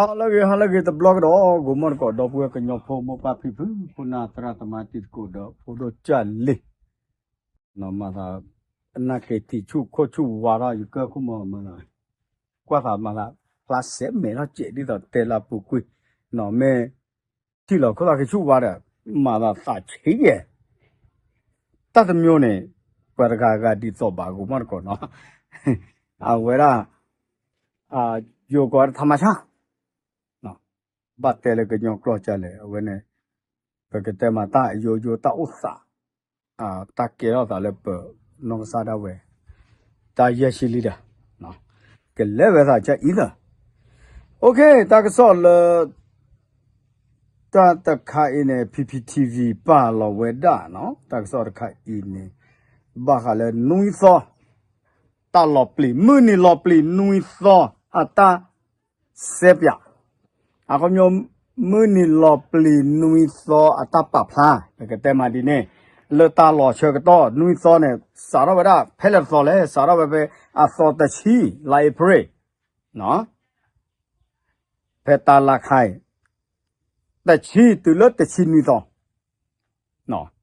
ဟါလၢအဂ့ၤ ဟါလၢအဂ့ၤတဘျီကဒီး ဂိၤမီၣ်တကိး ဒီပုၢ်ဝဲၢ်ကညီဖိ မိၢ်ပၢ်ဖံဖု ဖိနၢ်သရၣ်သမါတံၤသကိးဒီး ဖိဒိၣ်ကၢ်လံၤ မၤသး နၢ်က့ၤထံၣ်ဆူၣ်ခိၣ်ဆူၣ်ဝါထီၣ် ယကၢၢ်ခိၣ်မီၤမၤသး ကွၢ်သးမၤသး ဖျါစဲးမဲာ်ထီၣ်စဲး ဒ်သိးတဲလၢပူၤကွံာ် မ့ၢ်ထံၣ်လီၤခိၣ်သးက့ၤဆူၣ်ဝါဒီး မၤသးသးဆံးယဲၢ် တၢ်တမျိုးန့ၣ် ပှၤတဂၤဂၤဒ်သိးဘၣ် ဂိၤမီၣ်တကိးနီၤ အဝဲဒၣ် ယိၤကိးဝဲဒၣ် ธรรมชาติ ဘၣ်တဲလၢကညီကျိာ်ကလဲၣ် အဝဲန့ၣ် ပကတဲမးတၢ်ယိယိတၢ်အိၣ်သး တၢ်ကဲထီၣ်သးလၢပနီၢ်ကစၢ်ဒၣ်ဝဲ တၢ်ယဲၢ်ဆံလံဒီး ကလဲၤဝဲသးကအံၤသၢ တၢ်ကစီၣ်လၢ တၢ်တခါအံၤန့ၣ် P P T V ပာ်လီၤဝဲဒၣ်နီၤ တၢ်ကစီၣ်တခါအံၤန့ၣ် ဘၣ်ဃးလၢနွံသီ တၢ်လီၤပျံၤ မုၢ်နံၤလီၤပျံၤနွံသီ အတၢ်စဲးပၠး အခီပညီ မုၢ်နံၤလီၤပျံၤနွံသီအတၢ်ပာ်ဖျါ ပကတဲမးဒ်န့ၣ် လၢတၢ်လီၤဆၢကတီၢ်နွံသီန့ၣ် စးထီၣ်ဝဲဒၣ်ဖဲလဲၣ်တသီလဲၣ် စးထီၣ်ဝဲဖဲအသီတဆံ လါအ့ဖြ့ၣ် ဖဲတၢ်လါခါအံၤ တဆံတုၤလၢတဆံနွံသီ ပှၤ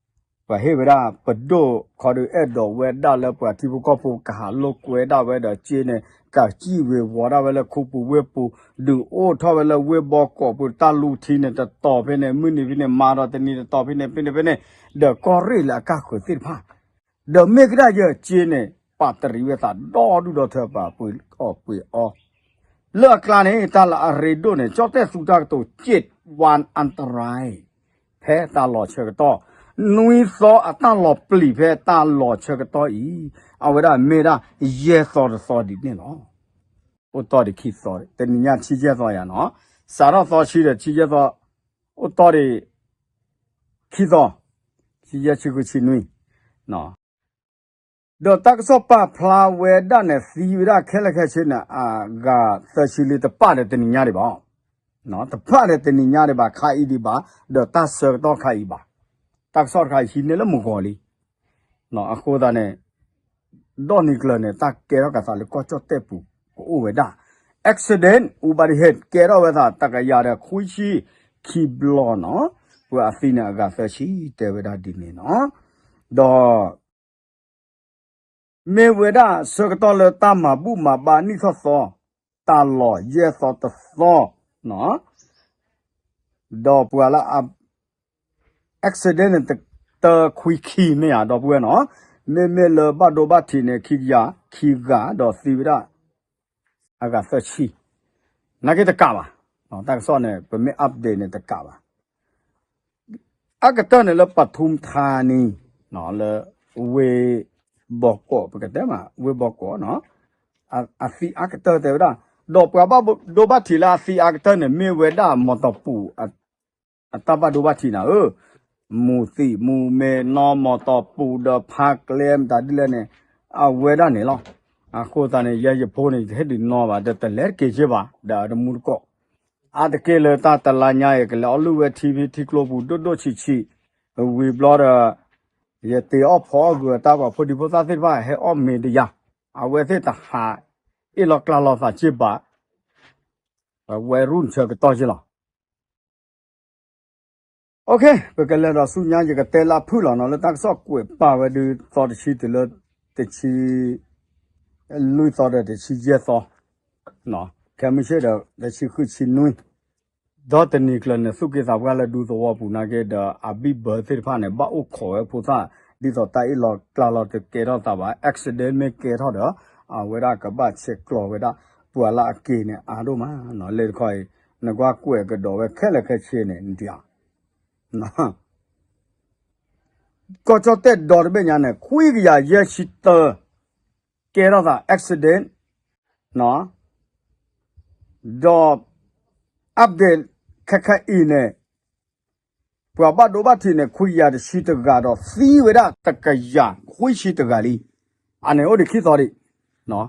ဟ့ၣ်ဝဲဒၣ်ပဒိၣ်ခီဒုး အဲၣ်ဒိးဝဲဒၣ်လၢပှၤထံဖိကီၢ်ဖိကဟးလိာ်ကွဲဒၣ်ဝဲဒီးစ့န့ၣ် ကစံၣ်ဝ့ၤဝီၤဒၣ်ဝဲလၢခူပူၤဝ့ၢ်ပူၤ ဒုးအိၣ်ထီၣ်ဝဲလၢဝ့ၢ်ဘီကီးပူၤ တၢ်လူထံန့ၣ်တတီၤဖဲန့ၣ် မုၢ်နံၤဖဲန့ၣ် မၤဒီးတနံၤတတီၤဖဲန့ၣ် ဖဲန့ၣ်ဖဲန့ၣ် ဒီးကီၢ်ရ့ၣ်လၢအကၢ်ဃုာ်သ့ၣ်တဖၣ် ဒီးမ့ၢ်ကဒၣ်ယဲၢ်စ့န့ၣ် ပာ်တရံးဝဲသးဒီဒူၣ်ဒီထၢ ပာ်ပှ့ၤအီၣ်ပှ့ၤအီ လၢအကျါန့ၣ် တၢ်လၢအရ့ဒိၣ်န့ၣ် ကၠီၣ်တဲၣ်သူတၢ်ကတိၤ เจ็ดวันอันตราย ဖဲတၢ်လီၤဆၢကတီၢ် နွံသီအတၢ်လီၤပျံၤဖဲတၢ်လီၤဆၢကတီၢ်အံၤ အဝဲဒၣ်မ့ၢ်ဒၣ်ယဲၢ်သီတသီဒ်န့ၣ်လီၤ. အိၣ်တီၢ်ဒံးခံသီ တနံၤညါဆံယဲၢ်သီယၤနီၤ စးထီၣ်သီဆံဒီးဆံယဲၢ်သီ အိၣ်တီၢ်ဒံး ခံသီ ဆံယဲၢ်ဆံဃုဆံနွံ ဒီးတၢ်ကစီၣ်ပာ်ဖျါဝဲဒၣ်န့ၣ် သံဝဲဒၣ်ခဲလၢာ်ခဲဆ့န့ၣ် အဂၤသၢဆံလံ တပာ်ဒီးတနံၤညါဒံးဘၣ်, တပာ်ဒီးတနံၤညါဒံးဘၣ် ခါအံၤဒံးဘၣ်, ဒီးတၢ်ဆၢကတီၢ်ခါအံၤဘၣ်. တၢ်ကစီၣ်တခါအံၤဟံးန့ၢ်လၢမုၢ်ဂီၤလံ. အဃိသတးန့ၣ် ဒီနံၤကျၢၤန့ၣ် တၢ်ကဲထီၣ်က့ၤသးလၢကီၢ်ကၠီၣ်တဲၣ်ပူၤ ကအိၣ်ဝဲဒၣ် accident အူဘၣ်ဒံးဟ့ၣ် ကဲထီၣ်ဝဲသးတကယၤဒီးခွံဆံခံဘျီနီၤ, ပှၤအသံန့ၣ်အဂၤသၢဆံ တဲဝဲဒၣ်ဒ်န့ၣ်နီၤ, ဒီး မ့ၢ်ဝဲဒၣ်ဆၢကတီၢ်လၢတၢ်မၤဘူၣ်မၤဘါနံၣ်ထီၣ်သီ, တၢ်လီၤယဲၢ်သီတသီ, ဒီးပှၤလၢ accident န့ၣ် တခွံခံမ့ၢ်ဧါ ဒီပုၢ်ဝဲၢ်နီၤ, မ့မ့ၢ်လၢဘၣ်ဒိဘၣ်ထံးန့ၣ် ခံကယၤခံဂၤ ဒီးသံဝဲဒၣ် အဂၤသၢဆံ, နာ်က့တကးဘၣ်, တၢ်ကစီၣ်န့ၣ် ပမ့ၢ် update န့ၣ်တကးဘၣ် အကတၢၢ်န့ၣ်လၢပထူၣ်ထါနံၤ, လၢ ဝ့ၢ်ဘီကီး ပကတဲမး ဝ့ၢ်ဘီကီးနီၤ, အသံအါကတၢၢ်တဲဝဲဒၣ်, ဒီးပှၤဘၣ်ဒိဘၣ်ထံးလၢအသံအါကတၢၢ်န့ၣ် မ့ၢ်ဝဲဒၣ်မီၢ်တီၢ်ပူၤ အတၢ်ဘၣ်ဒိဘၣ်ထံးနၤဧၢ, မူၤသံးမူၤမဲာ်နီၢ်မီၢ်တီၢ်ပူၤဒီးဖးကျဲမတၤဒ်လဲၣ်န့ၣ်, အဝဲဒၣ်န့ၣ်လီၤ. အဃိသတးန့ၣ် ယဲယဖိန့ၣ် ယတဟ့ၣ်ဒုးနီၢ်ဘၣ် ဒီးတလဲၤတက့ၤက့ၤဘၣ် ဒီးအတမူတကိး အါတက့ၢ်လၢတၢ်တလါညါအံၤ ကလဲၤအီၣ်လုၢ်ဝဲထံဖံထံကျိပူၤဒိၣ်ဒိၣ်ဆံးဆံး, ဝံၤဘျီဒီး ယတ့အီၣ်ဖီအီၣ်ဂုာ်အတၢ်ပှၤဖိဒံဖိသၣ်သ့ၣ်တဖၣ် ဟဲအီၣ်မ့ၤတယၤ, အဝဲသ့ၣ်တဟးအ့ၣ်လီၤကျါလီၤသးက့ၤဘၣ်, အဝဲရူၢ်ဆၢကတီၢ်က့ၤလီၤ. ပကလဲၤဒီးဆူညါ ယကတဲလၢဖုၣ်လီၤနီၤ လၢတၢ်ကစီၣ်ကွဲးပာ်ဝဲဒုးသီတဆံတုၤလၢ တဆံ လွံၢ်သီဒီးတဆံယဲၢ်သီ, ခဲမုၢ်ဆ့ၣ်ဒီး တဆံဃုဆံနွံ, ဒီတနံၤကျၢၤန့ၣ် သူၣ်က့သးပှၢ်လၢဒူသဝီပူၤနာ်က့ဒီး အဘံၣ်ဘၢသ့ၣ်တဖၣ်န့ၣ် ဘၣ်အိၣ်ခိးဝဲဖိသၣ် ဒ်သိးတၢ်အ့ၣ်လီၤကျါလီၤတကဲထီၣ်သးဘၣ် accident မ့ၢ်ကဲထီၣ်ဒီး အဝဲဒၣ်ကဘၣ်ဆဲးကျိးဝဲဒၣ် ပှၤလၢအက့ၤန့ၣ်အါဒိၣ်မး, လၢတခီအံၤ နကွၢ်ကွဲးကဒီးဝဲခဲလၢာ်ခဲဆ့န့ၣ် နဒံးဧါ ကီၢ်ကၠီၣ်တဲၣ်ဒီတဘ့ၣ်ညါန့ၣ် ခွံကယၤယဲၢ်ဆံတၢ ကဲထီၣ်သး accident ဒီး update ခဲခဲအံၤန့ၣ် ပှၤဘၣ်ဒိဘၣ်ထံးန့ၣ် ခွံကယၤတဆံတဂၤဒီး သံဝဲဒၣ်တကယၤခွံဆံတဂၤလံ. အန့ၣ်အိၣ်ဒံးခံသီဒံး,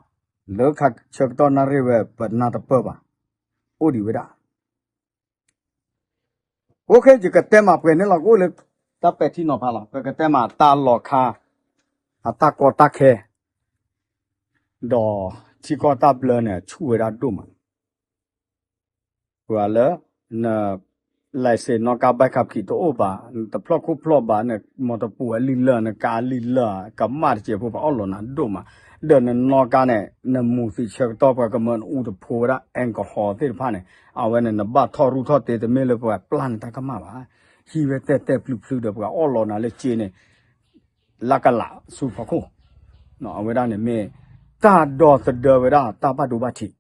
လၢခါဆၢကတီၢ်နၣ်ရံၣ်ဝဲ ပနၢ်တပၢၢ်ဘၣ်, အိၣ်ဒံးဝဲဒၣ် OK ယကတဲမၤပှဲၤန့ၣ်လီၤ ကအိၣ်လၢ တၢ်ပဲာ်ထံနီၤဖးလီၤ ပကတဲမၤတၢ်လီၤခါ အတၢ်ကီတၢ်ခဲ ဒီးထံကီၢ်တၢ်ဘျၢန့ၣ် ဆူၣ်ဝဲဒၣ်ဒိၣ်မး, ပှၤလၢ န license နီၣ်ကါ ใบขับขี่ တအိၣ်ဘၣ်, နတဖျီၣ်ခိၣ်ဖျီၣ်ဘၣ်, န မီၢ်တပူၤအလံာ်လၢာ်, နကါအလံာ်လၢာ်, ကမၣ်တစဲးဖိ ပှၤအီၣ်လီၤနၤဒိၣ်မး, ဒီးနနီၣ်ကါန့ၣ် နမူၤသံးဆၢကတီၢ် ပှၤကမၢနအူတဖိဝဲဒၣ် alcohol သ့ၣ်တဖၣ်န့ၣ်, အဝဲန့ၣ် နဘၣ်ထီၣ်ရူၢ်ထီၣ်တ့ တမ့ၢ်လၢပှၤပျၢ်နတၢ်ကမၣ်ဘၣ်. ဟံးဝဲတဲာ်တဲာ်ပျုၤပျုၤဒီး ပှၤအီၣ်လီၤနၤလၢစ့န့ၣ် လၢကလးဆူဖီခိၣ်, အဝဲဒၣ်န့ၣ်မ့ၢ် တၢ်ဒီသဒၢဝဲဒၣ်တၢ်ဘၣ်ဒိဘၣ်ထံး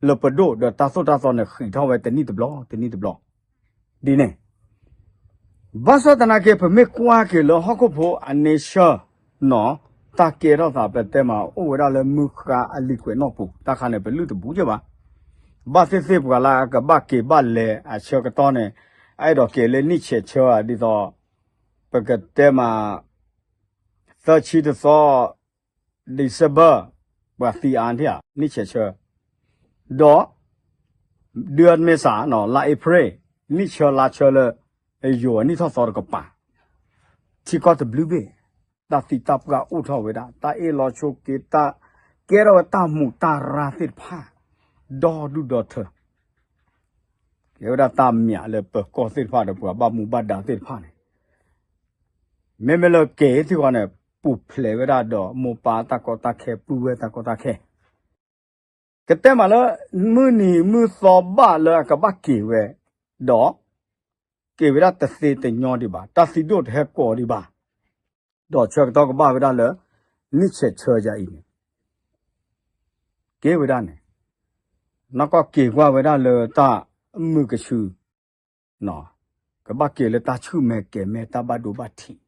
လၢပဒိၣ်ဒီးတၢ်သိၣ်တၢ်သီန့ၣ် ဃံးထီၣ်ဝဲတနံၣ်တဘျီ တနံၣ်တဘျီ ဒ်န့ၣ် ဘၣ်ဆၣ်သနာ်က့ ပမ့ၢ်ကွၢ်က့ၤလၢဟီၣ်ခိၣ်ဖိအ nature နီၤ, တၢ်ကဲထီၣ်သးပတဲမး အိၣ်ဝဲဒၣ်လၢမုၢ်ဃါအလံာ်ကွဲးနီၣ်ပူၤ, တၢ်ခါန့ၣ် ပလုၢ်တဘူးက့ဘၣ်. ဘၣ်သ့ၣ်သ့ၣ်ပှၤလၢအကဘၣ်က့ၤဘၣ်လဲၤအဆၢကတီၢ်န့ၣ် အအဲၣ်ဒိးက့ၤလၢနံၣ်ဆဲးဆၢဧါ, ဒ်သိး ပကတဲမး သၢဆံတသီ December ပှၤသံအါထံၣ်ဧါ နံၣ်ဆဲးဆၢ, ဒီး ဒုၣ်အမ့ၢ်စးနီၤ လါ April နံၣ်ဆၢလါဆၢလၢ ယိၤအနံၣ်ထီၣ်သီတကပၤ, ထံကီၢ်တဘျုးဘ့ၣ်, တၢ်သံတၢ်ပှၢ်အိၣ်ထီၣ်ဝဲဒၣ်, တၢ်အ့ၣ်လိာ်ဆိးက့, တၢ်ကဲထီၣ်ဝဲတၢ်မူးတၢ်ရၢ်သ့ၣ်တဖၣ် ဒီဒူၣ်ဒီထၢ ကဲဝဲဒၣ်တၢ်မၠးလၢပၢၤကီၢ်သ့ၣ်တဖၣ်ဒီးပှၤဘၣ်မူဘၣ်ဒါသ့ၣ်တဖၣ်န့ၣ်, မ့မ့ၢ်လၢက့ၤသ့ၣ်ဃီန့ၣ် ပူၤဖျဲးဝဲဒၣ်ဒီးမိၢ်ပၢ်တၢ်ကီတၢ်ခဲ ပုၢ်ဝဲၢ်တၢ်ကီတၢ်ခဲ, ကတဲမးလၢ မုၢ်နံၤမုၢ်သီဘၣ်လၢအကဘၣ်က့ၤဝဲ, ဒီး က့ၤဝဲဒၣ်တသ့တညီဒံးဘၣ်, တၢ်သံဒိၣ်တဟဲကိးဒံးဘၣ်, ဒီးဆၢကတီၢ်ကဘၣ်ဝဲဒၣ်လၢ နံၣ်ဆဲးဆၢယၤအံၤန့ၣ် က့ၤဝဲဒၣ်န့ၣ်, နီၢ်ကီၢ်က့ၤကွၢ်ဝဲဒၣ်လၢတၢ်မုာ်ကဆူး, ကဘၣ်က့ၤလၢတၢ်ဆူၣ်မဲာ်ကဲၤမဲာ်တၢ်ဘၣ်ဒိဘၣ်ထံး,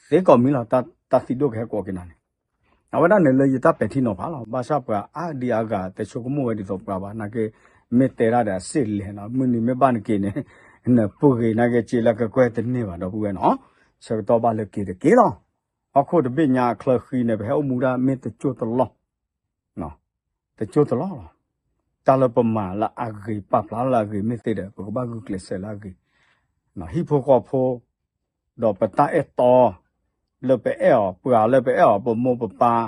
သ့ကိးမံၤလီၤ, တၢ်သံဒိၣ်ကဟဲကိးက့ၤနၤန့ၣ်, အဝဲဒၣ်န့ၣ်လၢယတၢ်ပဲာ်ထံနီၤဖးလီၤ. ဘၣ်ဆၣ်ပှၤအါဒံအါဂၤတဆိကမိၣ်ဝဲဒ်သိးပှၤဘၣ်, နာ်က့ မ့ၢ်တဲဒၣ်ဒီးအစ့ၢ်လဲၣ်နီၤ, မုၢ်နံၤမ့ၢ်ဘၣ်နက့ၤန့ၣ် နပှ့ၤနာ်က့ စ့လၢကကွဲၢ်တန့ၢ်ဘၣ် ဒီပုၢ်ဝဲၢ်နီၤ, ဆၢကတီၢ်ဘၣ်လၢက့ၤတက့ၢ်လီၤ. ဟီၣ်ခိၣ်တဘ့ၣ်ညါအချၢဃံန့ၣ် ပဟဲအိၣ်မူဒၣ်မ့ၢ်တကၠိတလီၢ် တကၠိတလီၢ်လီၤ. တၢ်လၢပမၤလၢအဂ့ၤ ပာ်ဖျါလၢအဂ့ၤမ့ၢ်သ့ဒီး ပကဘၣ်ဂုာ်ကျဲးစၢးလၢအဂ့ၤ, ဟံၣ်ဖိဃီဖိ, ဒီးပတၢ်အဲၣ်တီ, လၢပအဲၣ်အီၤ, ပှၤလၢပအဲၣ်အီၤ, ပမိၢ်ပပၢ်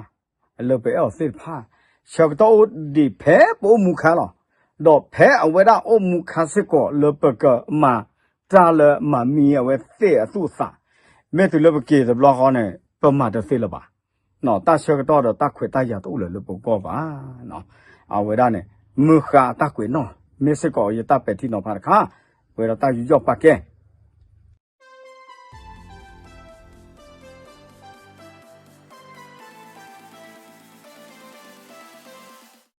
လၢပအဲၣ်အီၤသ့ၣ်တဖၣ်, ဆၢကတီၢ်အိၣ်ဒံးဖဲပအိၣ်မူခါလီၤ. ဒီးဖဲအဝဲဒၣ်အိၣ်မူခါစ့ၢ်ကီး လၢပကမၤတၢ်လၢမၤမံအဝဲသ့ၣ်အသူၣ်အသး, မ့ၢ်တုၤလၢပက့ၤတဘျီဃီန့ၣ် ပမၤတသ့လၢၤဘၣ်. တၢ်ဆၢကတီၢ်ဒီးတၢ်ခွဲးတၢ်ယာ်တအိၣ်လၢၤလၢပဂီၢ်ဘၣ်. အဝဲဒၣ်န့ၣ် မုၢ်ဃါအတၢ်ကွဲးနီၣ် မ့ၢ်စ့ၢ်ကီးယတၢ်ပဲာ်ထံနီၤဖးတခါ, ပဝဲဒၣ်တၢ်ယူးယီၣ်ပာ်ကဲ